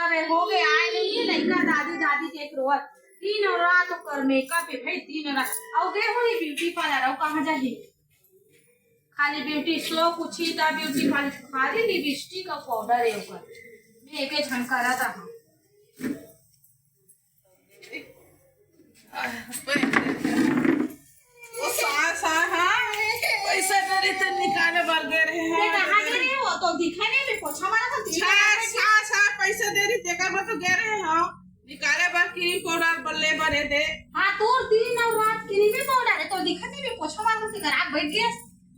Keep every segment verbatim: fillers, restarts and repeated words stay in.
अबे हो गए, आए नहीं है लइका, दादी, दादी के एक रोवत। दिन और रात ओकर मेकअप है भाई, दिन और रात। अउ गे होही ब्यूटी पार्लर, अउ कहाँ जाही? खाली ब्यूटी स्लो कुछ ही था, ब्यूटी पार्लर खाली लिपस्टिक और पाउडर है ओकर। मैं एके झन करत हूँ। ओ सा, सा, हाँ, पैसा दे रही तो निकाले बर गे रहे हैं। ये कहाँ गे रहे हो? तो दिखा नहीं, मैं पोछा मारा था, छा, छा, छा, पैसा दे रही, तेकर बर तो गे रहे हैं। निकाले बर क्रीम पाउडर बर ले बर दे। हाँ, तोर दिन और रात क्रीम पाउडर है, तो दिखा नहीं, मैं पोछा मारा था, तेकर आग बैठ गया।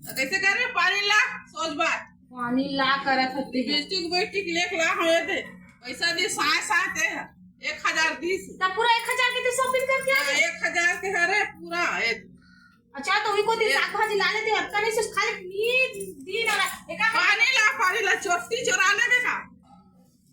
तो कैसे कर रहे? पानी ला, सोच बात। पानी ला करत हती। लिपस्टिक, लिपस्टिक लेके ला, हाँ, ये दे। पैसा दे, साए, साए दे। एक हजार दीस। तब पूरा एक हजार के तो शॉपिंग करके आ हाँ, गए। एक हजार के हरे पूरा, ये दे। अच्छा, तो इनको दिन ये साग भाजी ला लेते, अतका नहीं से खाली नींद, दिन और रात। एक आध पानी ला, पानी ला, चोटी चोरा लेबे का?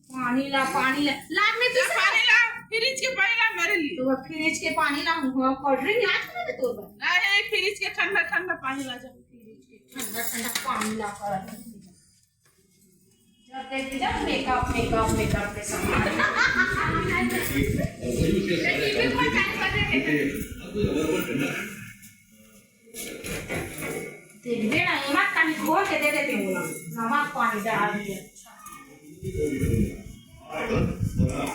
पानी ला, पानी ला। लाग में ला, पीछे पानी ला, फ्रिज के पानी ला मेरे लिए। तो फ्रिज के पानी ला, हम कोल्ड ड्रिंक ला के ना तोर बर। नहीं, फ्रिज के ठंडा, ठंडा पानी ला जा। फ्रिज के ठंडा, ठंडा पानी ला कर। जब देखी जब मेकअप, मेकअप, मेकअप के सामान। देखबे ना, एमा तनी घोर के दे देते हो ना, नमक पानी डाल के।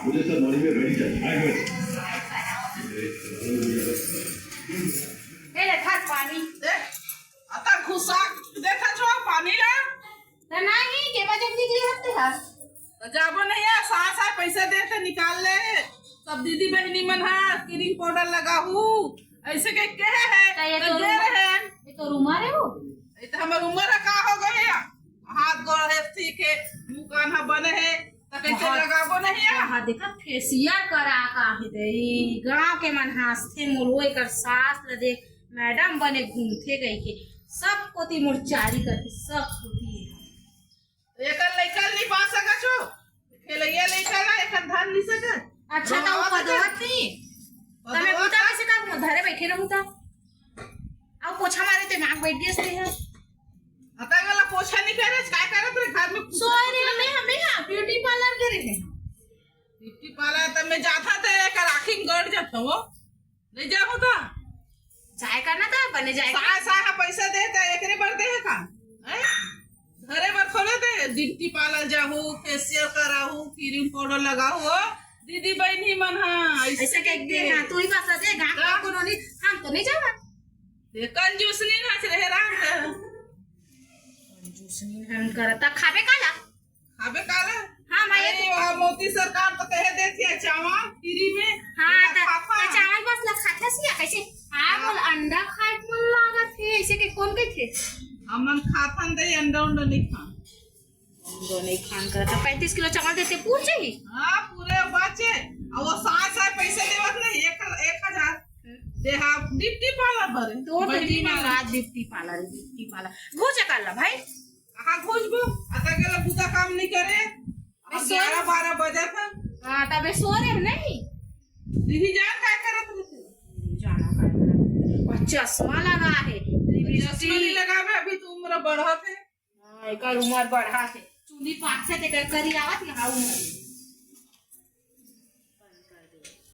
मुझे सब मॉर्निंग में रेडी चाहिए। ए ले, धर पानी। दे, अतक घुसा देखा छो, पानी ला। त नहीं, के बजे निकली हते हा? त जाबो नहीं है, सास है, पैसा दे त निकाल ले। सब दीदी बहनी मन हा, क्रीम पाउडर लगाहू। ऐसे के कहे है, त ये त तो दे उमर, रहे हैं। ये तो उमर है वो। ये तो हमर उमर है, का हो गए है? हाथ गोड़ है ठीक है, मुंह कान हा बने है, त कैसे बहुत लगाबो नहीं है? हाँ, देखा, फेशियल करा का है दे। गांव के मन हंसथे, मोर वो एकर सास ल देख, मैडम बने घूमथे कहिके। सब कोती मोर चारी करथे, सब कोती। एकर लइका ल नहीं पा सकत हो, खेलैया लइका ला एकर धर नहीं सकत। अच्छा, त वो पदवत नहीं। तमे पदवत बुता कैसे कर, धरे बैठे रहूं त। अब पोछा मारे ते मांग बैठ गए से है। अतक वाला पोछा नहीं करे, काय करत रहे घर में? सोए रहे हमें, हमें ना ब्यूटी पार्लर के रहे। ब्यूटी पार्लर त मैं जाता थे, एकर आँखी गड़ जाता वो। नहीं जाबो त? जाए का ना त, बने जाए का। साय, साय हा पैसा दे त एकरे बर दे है का? हैं? घरे बर थोड़े दे, ब्यूटी पार्लर जाहू, फेशियल कराहू, क्रीम पाउडर लगाहू, ओ दीदी बहनी मन हा, ऐसे ऐसे के के दे। हाँ, तू ही बस दे, गाँव का? का कोनो नहीं, हम तो नहीं जावा। ये कंजूस नहीं नाच रहे राम का। कंजूस नहीं हम करता, खाबे काला? अबे काला? हाँ, मैं अरे, ये वहाँ मोदी सरकार तो कहे देती है चावल फ्री में। हाँ, बोला त, खाता। त चावल बस ला खाता सिया कैसे? हाँ, हाँ। बोल अंडा खाए के मन लागत है, ऐसे के कौन कहते? हमन खाथन दे अंडा उंडा नहीं खान। अंडा नहीं खान कर, त पैंतीस किलो चावल देते पूर चाहिए? हाँ, पूरे बाचे। अब वो साय साय पैसे देवत नहीं, एक, एक हजार। दे हाँ, ब्यूटी पार्लर भरे। तोर तो बहनी जी मन। महाराज ब्यूटी पार्लर, ब्यूटी पार्लर। घुस कर ला भाई। कहाँ खोजबो? आता गेला बुता काम नहीं करे। अब सोर ग्यारह बारह बजत है। हाँ, तबे सोर है नहीं। दीदी जान काय करत रहते? जाना काय करत? और चश्मा लगा है, चश्मा नहीं लिपस्टिक। लगावे, अभी तो उम्र बढ़त है। हाँ, एकर उम्र बढ़त है। चुंदी पाक से तेकर करी आवत है, हाँ, उम्र।